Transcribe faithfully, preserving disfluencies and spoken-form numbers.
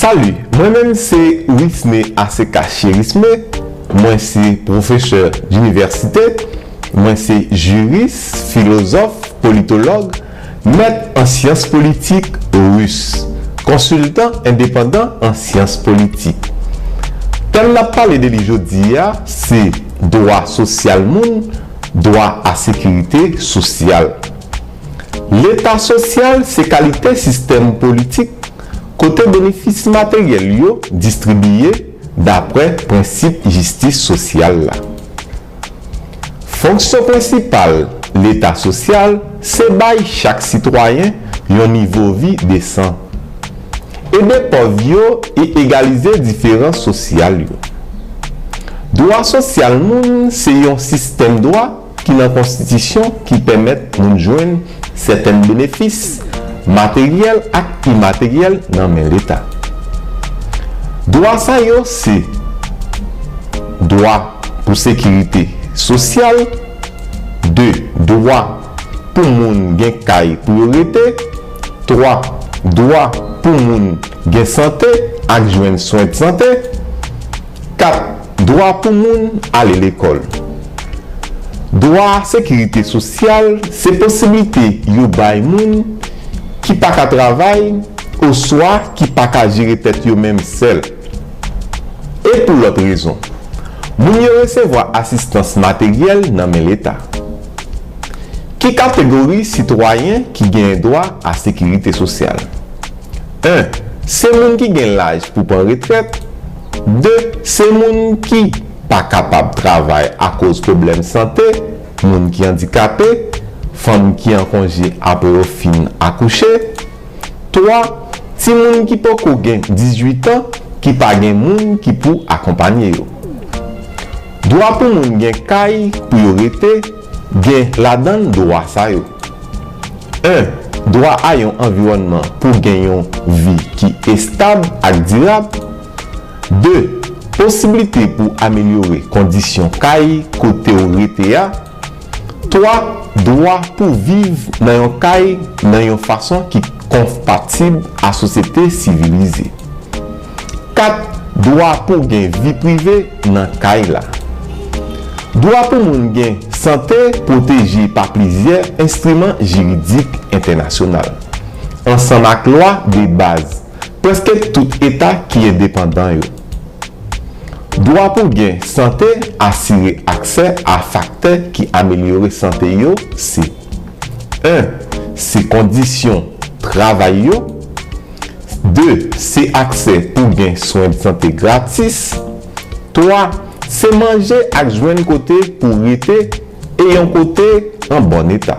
Salut, mwen menm se Wisne Aseka Cherisme, mwen se pwofesè dinivèsite, mwen se jiris, filozòf, politològ, mèt an syans politik, ris, konsiltan endepandan an syans politik. Tèm n ap pale de li jodi a se dwa sosyal moun, dwa a sekirite sosyal. Leta sosyal se kalite sistèm politik kote benefis materyèl yo distribiye dapre prensip jistis sosyal la. Fonksyon prensipal Leta sosyal se bay chak sitwayen yon nivo vi desan, ede pòv yo e egalize diferans sosyal yo. Dwa sosyal moun se yon sistèm dwa ki nan konstitisyon ki pèmèt moun jwenn sètèn benefis materyèl ak imateryèl nan men Leta. Dwa sa yo se dwa pou sekirite sosyal, de dwa pou moun gen kay pou yo rete, twa dwa pou moun gen sante ak jwenn swen sante, kat dwa pou moun ale lekòl. Dwa a sekirite sosyal se posiblite yo bay moun ki pa ka travay oswa ki pa ka jere tèt yo menm sèl. E pou lòt rezon, moun yo resevwa asistans materyèl nan men Leta. Ki kategori sitwayen ki genyen dwa a sekirite sosyal? En, se moun ki gen laj pou pran retrèt. De, se moun ki pa kapab travay akoz pwoblèm sante, moun ki andikape, fanm ki an konje apre yo fin akouche. Twa, timoun ki poko gen dizuit an ki pa gen moun ki pou akonpanye yo. Dwa pou moun gen kay pou yo rete gen ladan l dwa sa yo. En, dwa a yon anviwònman pou gen yon vi ki estab ak dirab. De, posiblite pou amelyore kondisyon kay kote w rete a. Twa, dwa pou viv nan yon kay nan yon fason ki konpatib a sosyete sivilize. Kat, dwa pou gen vi prive nan kay la. Dwa pou moun gen sante pwoteje pa plizyè enstriman jiridik entènasyonal, ansanm ak lwa de baz prèske tout eta ki endepandan yo. Dwa pou gen sante asire aksè a faktè ki amelyore sante yo se: en, se kondisyon travay yo. De, se aksè pou gen swen sante gratis. Twa, se manje ak jwenn kote pou rete e yon kote an bòn eta.